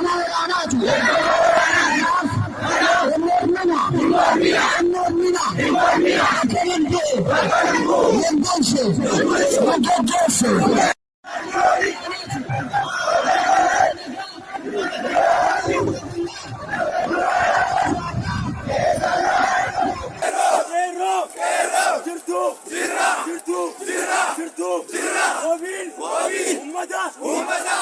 Ergama waraanaati. Hin mormina. Hin mormina. Akka danda'e. Hin galche. Hin geggeesse. Qeerroo! Jirtuu! Jirtuu! Jirtuu! Wabiin! Uummata!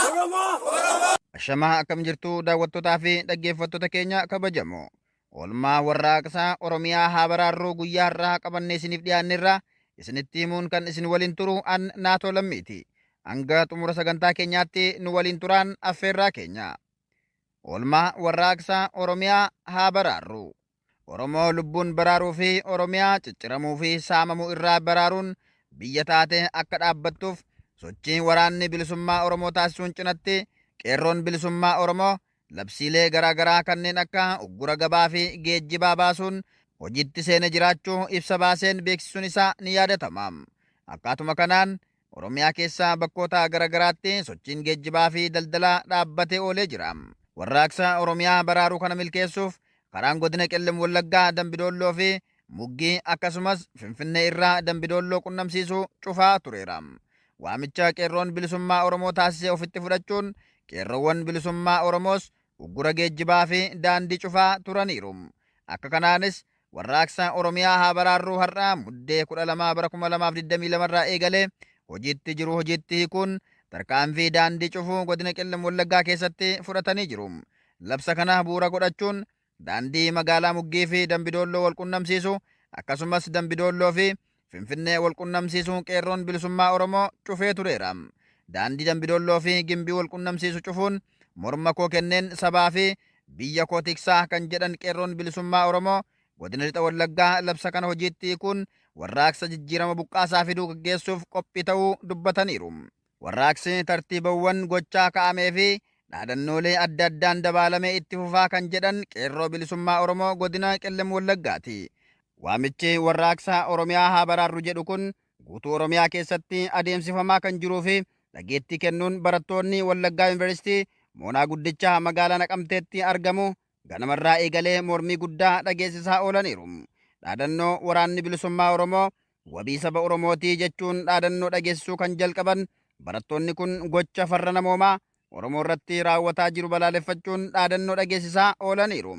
Oromoo! Ashamaa, akkam jirtu daawwattootaa fi dhaggeeffattoota keenya kabajamoo? Oolmaa warraaqsaa Oromiyaa haa baraarruu guyyaa har'aa qabannee isiniif dhiyaanneerra. Isinitti himuun kan isin waliin turu an Naatoo Lammiiti. Hanga xumura sagantaa keenyaatti nu waliin turaan affeerraa keenya. Oolmaa warraaqsaa Oromiyaa haa baraarru. Oromoo lubbuun baraaruu fi Oromiyaa cicciramuu fi saamamuu irraa baraaruun biyya taate akka dhaabbattuuf sochii waraanni bilisummaa Oromoo taasisuun cinatti qeerroon bilisummaa Oromoo labsiilee garaagaraa kanneen akka uggura gabaa fi geejjibaa baasuun hojiitti seenee jiraachuu ibsa baaseen beeksisuun isaa ni yaadatama. Akkaatuma kanaan Oromiyaa keessaa bakkoota garaagaraatti sochiin geejjibaa fi daldalaa dhaabbatee oolee jira. Warraaqsa Oromiyaa baraaruu kana milkeessuuf karaan godina Qellem Wallaggaa Dambidoolloo fi Muggii akkasumas Finfinnee irraa Dambidoolloo qunnamsiisu cufaa tureera. Waamicha qeerroon bilisummaa Oromoo taasisee ofitti fudhachuun qeerroowwan bilisummaa Oromoos uggura geejjibaa fi daandii cufaa turaniiru. Akka kanaanis warraaqsa Oromiyaa haa baraarruu har'aa Muddee 12 bara 2022 irraa eegalee hojiitti jiru hojiitti hiikuun tarkaanfii daandii cufuu godina Qellem Wallaggaa keessatti fudhatanii jiru. Labsa kana bu'uura godhachuun daandii magaalaa Muggii fi Dambidoolloo wal qunnamsiisu akkasumas Dambidoolloo fi Finfinnee wal qunnamsiisu qeerroon bilisummaa Oromoo cufee tureera. Daandii Dambidoolloo fi Gimbii wal qunnamsiisu cufuun morma koo kenneen sabaa fi biyya koo tiksaa kan jedhan qeerroon bilisummaa Oromoo godina Lixa Wallaggaa labsa kana hojiitti hiikuun warraaqsa jijjiirama buqqaasaa fiduu gaggeessuuf qophii ta'uu dubbataniiru. Warraaqsi tartiibawwan gochaa kaa'amee fi dhaadannoolee adda addaan dabaalamee itti fufaa kan jedhan qeerroo bilisummaa Oromoo godina Qellem Wallaggaati. Waamichi warraaqsa Oromiyaa haa baraarru jedhu kun guutuu Oromiyaa keessatti adeemsifamaa kan jiruu fi dhageettii kennuun barattoonni Wallaggaa Yuunivarsiitii moonaa guddichaa magaalaa Naqamteetti argamu ganamarraa eegalee mormii guddaa dhageessisaa oolaniiru. Dhaadannoo waraanni bilisummaa Oromoo wabii saba Oromootii jechuun dhaadannoo dhageessisuu kan jalqaban barattoonni kun gocha farra namoomaa Oromoo irratti raawwataa jiru balaaleffachuun dhaadannoo dhageessisaa oolaniiru.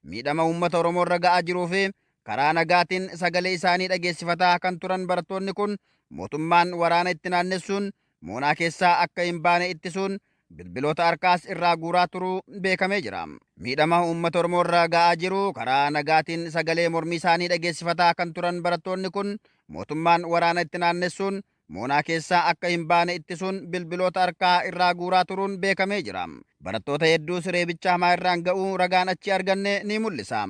Miidhama uummata Oromoo irra ga'aa jiruu fi karaa nagaatiin sagalee isaanii dhageessifataa kan turan barattoonni kun mootummaan waraana itti naannessuun moonaa keessaa akka hin baane ittisuun bilbiloota harkaas irraa guuraa turuu beekamee jira. Miidhama uummata Oromoo irra ga'aa jiru karaa nagaatiin sagalee mormii isaanii dhageessifataa kan turan barattoonni kun mootummaan waraana itti naannessuun moonaa keessaa akka hin baane ittisuun bilbiloota harkaa irraa guuraa turuun beekamee jira. Barattoota hedduus reebicha hamaa irraan ga'uu ragaan achi arganne ni mul'isa.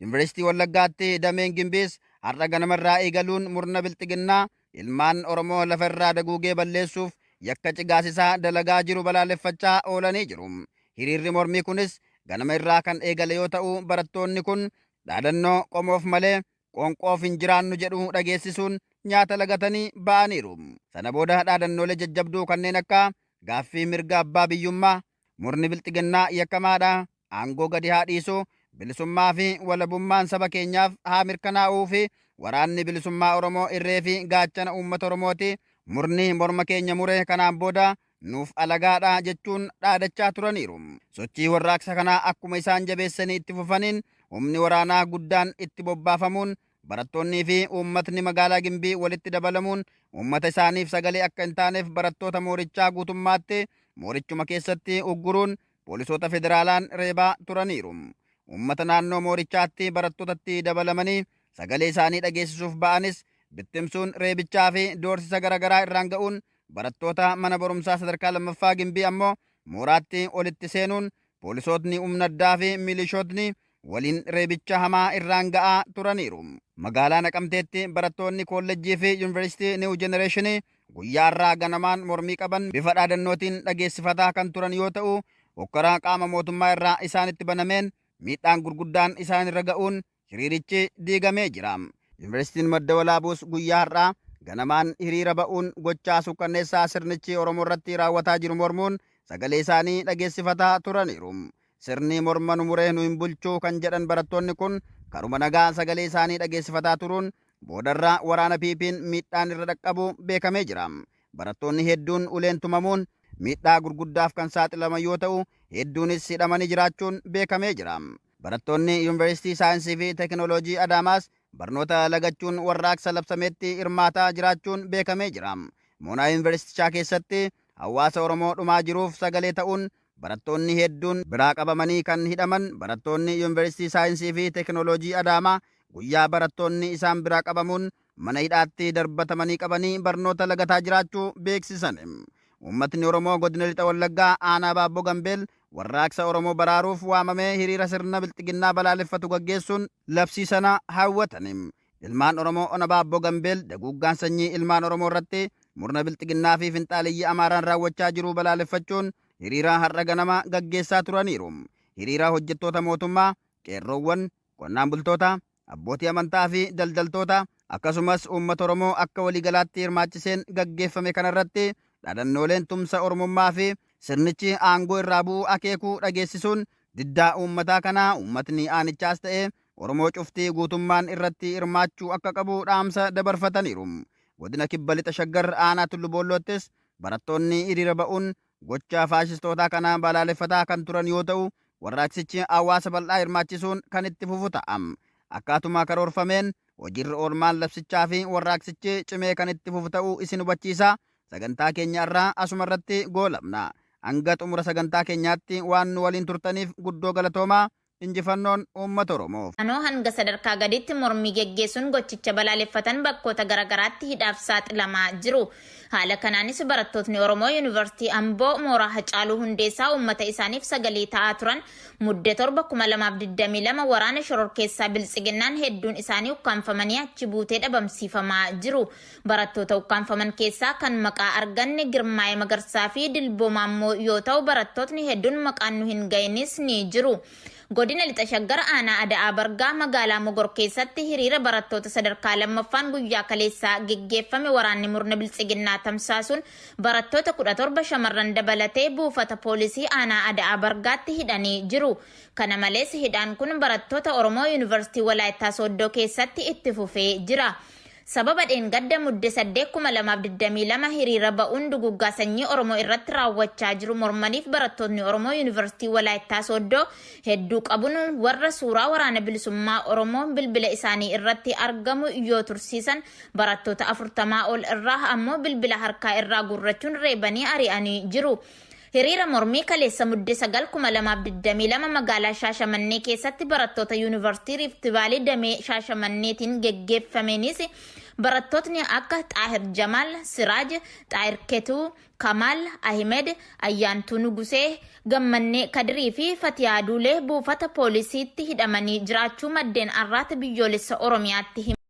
Yuunivarsiitii Wallaggaatti dameen Gimbiis har'a ganamarraa eegaluun murna bilxiginnaa ilmaan Oromoo lafa irraa daguugee balleessuuf yakka cigaasisaa dalagaa jiru balaaleffachaa oolanii jiru. Hiriirri mormii kunis ganama irraa kan eegale yoo ta'u barattoonni kun dhaadannoo qomoof malee qoonqoof hin jiraannu jedhu dhageessisuun nyaata lagatanii ba'aniiru. Sana booda dhaadannoolee jajjabduu kanneen akka gaaffii mirga abbaa biyyummaa, murni bilxiginnaa yakkamaadha, aangoo gadi haa dhiisu, bilisummaa fi walabummaan saba keenyaaf haa mirkanaa'uu fi waraanni bilisummaa Oromoo irree fi gaachana uummata Oromooti. Murni morma keenya mure kanaan booda nuuf alagaadha jechuun dhaadachaa turaniiru. Sochii warraaqsa kanaa akkuma isaan jabeessanii itti fufaniin humni waraanaa guddaan itti bobbaafamuun barattoonnii fi uummatni magaalaa Gimbii walitti dabalamuun uummata isaaniif sagalee akka hin taaneef barattoota moorichaa guutummaatti moorichuma keessatti ugguruun poolisoota federaalaan reebaa turaniiru. Uummata naannoo moorichaatti barattootatti dabalamanii sagalee isaanii dhageessisuuf ba'anis bittimsuun reebichaa fi doorsisa garaagaraa irraan ga'uun barattoota mana barumsaa sadarkaa lammaffaa Gimbii ammoo mooraatti olitti seenuun poolisootni humna addaa fi milishootni waliin reebicha hamaa irraan ga'aa turaniiru. Magaalaa Naqamteetti barattoonni koolleejjii fi yuunivarsiitii Niw Jenereeshinii guyyaa irraa ganamaan mormii qaban bifa dhaadannootiin dhageessifataa kan turan yoo ta'u hokkara qaama mootummaa irraa isaanitti banameen miidhaan gurguddaan isaan irra ga'uun hiriirichi diigamee jira. Yuunivarsiitiin Madda Walaabuus guyyaa har'aa ganamaan hiriira ba'uun gochaa suukkanneessaa sirnichi Oromoo irratti raawwataa jiru mormuun sagalee isaanii dhageessifataa turaniiru. Sirni morma nu muree nu hin bulchuu kan jedhan barattoonni kun karuma nagaa sagalee isaanii dhageessifataa turuun boodarraa waraana PP'n miidhaan irra dhaqqabu beekamee jira. Barattoonni hedduun uleen tumamuun miidhaa gurguddaaf kan saaxilaman yoo ta'u, hedduunis hidhamanii jiraachuun beekamee jira. Barattoonni Yuunivarsiitii Saayinsii fi Teekinooloojii Adaamaas barnoota lagachuun warraaqsa labsametti hirmaataa jiraachuun beekamee jira. Moonaa yuunivarsiitichaa keessatti hawaasa Oromoo dhumaa jiruuf sagalee ta'uun barattoonni hedduun biraa qabamanii kan hidhaman barattoonni Yuunivarsiitii Saayinsii fi Teekinooloojii Adaamaa guyyaa barattoonni isaan biraa qabamuun mana hidhaatti darbatamanii qabanii barnoota lagataa jiraachuu beeksisan. Uummatni Oromoo godina Lixa Wallaggaa aanaa Baabboo Gambeel warraaqsa Oromoo baraaruuf waamamee hiriira sirna bilxiginnaa balaaleffatu gaggeessuun labsii sana hawwatan. Ilmaan Oromoo ona Baabboo Gambeel daguuggaan sanyii ilmaan Oromoo irratti murna bilxiginnaa fi finxaaleyyii Amaaraan raawwachaa jiru balaaleffachuun hiriira har'a ganama gaggeessaa turaniiru. Hiriira hojjettoota mootummaa, qeerroowwan, qonnaan bultoota, abbootii amantaa fi daldaltoota akkasumas uummata Oromoo akka waliigalaatti hirmaachiseen gaggeeffame kanarratti dhaadannooleen tumsa Oromummaa fi sirnichi aangoo irraa bu'uu akeekuu dhageessisuun diddaa uummataa kanaa uummatni aanichaas ta'e Oromoo cuftii guutummaan irratti hirmaachuu akka qabu dhaamsa dabarfataniiru. Godina Kibba Lixa Shaggar aanaa Tullu Boolloottis barattoonni hiriira ba'uun gocha faashistootaa kana balaaleffataa kan turan yoo ta'u, warraaqsichi hawaasa bal'aa hirmaachisuun kan itti fufu ta'a. Akkaatuma karoorfameen hojiirra oolmaan labsichaa fi warraaqsichi cimee kan itti fufu ta'uu isin hubachiisa. Sagantaa keenya irraa asuma irratti goolabna. Hanga xumura sagantaa keenyaatti waan nu waliin turtaniif guddoo galatoomaa. Injifannoon uummata Oromoof. Anoo hanga sadarkaa gaditti mormii geggeessuun gochicha balaaleffatan bakkoota garaagaraatti hidhaaf saaxilamaa jiru. Haala kanaanis barattootni Oromoo Yuunivarsiitii Amboo mooraa Hacaaluu Hundeessaa uummata isaaniif sagalee ta'aa turan Mudde 7/2022 waraana shororkeessaa Biltsiginnaan hedduun isaanii ukkaanfamanii achi buutee dhabamsiifamaa jiru. Barattoota ukkaanfaman keessaa kan maqaa arganne Girmaa'ee Magarsaa fi Dilboo Maammoo yoo ta'u, barattootni hedduun maqaan nu hin ga'inis ni jiru. Godina Lixa Shaggar aanaa Ada'aa Bargaa magaalaa Mogor keessatti hiriira barattoota sadarkaa lammaffaan guyyaa kaleessaa geggeeffame waraanni murna Biltsiginnaa tamsaasuun barattoota 17 shamarran dabalatee buufata poolisii aanaa Ada'aa Bargaatti hidhanii jiru. Kana malees hidhaan kun barattoota Oromoo Yuunivarsiitii Walaayittaa Sooddoo keessatti itti fufee jira. Sababa dheengadda Mudde 8/2022 hiriira ba'uun duguggaa sanyii Oromoo irratti raawwachaa jiru mormaniif barattootni Oromoo Yuunivarsiitii Walaayittaa Sooddoo hedduu qabuun warra suuraa waraana bilisummaa Oromoo bilbila isaanii irratti argamu yoo tursiisan barattoota 40 ol irraa ammoo bilbila harkaa irraa guurrachuun reebanii ari'anii jiru. Hiriira mormii kaleessa Mudde 9/2022 magaalaa Shaashamannee keessatti barattoota Yuunivarsiitii Riifti Vaalii damee Shaashamanneetiin geggeeffameenis barattootni akka Xaahir Jamaal, Siraaj, Xaahir Ketuu, Kamaal Ahimed, Ayyaantuu Nugusee, Gammannee Kadirii fi Fatiyaa Duulee buufata poolisiitti hidhamanii jiraachuu maddeen Arraata Biyyoolessa Oromiyaatti himan.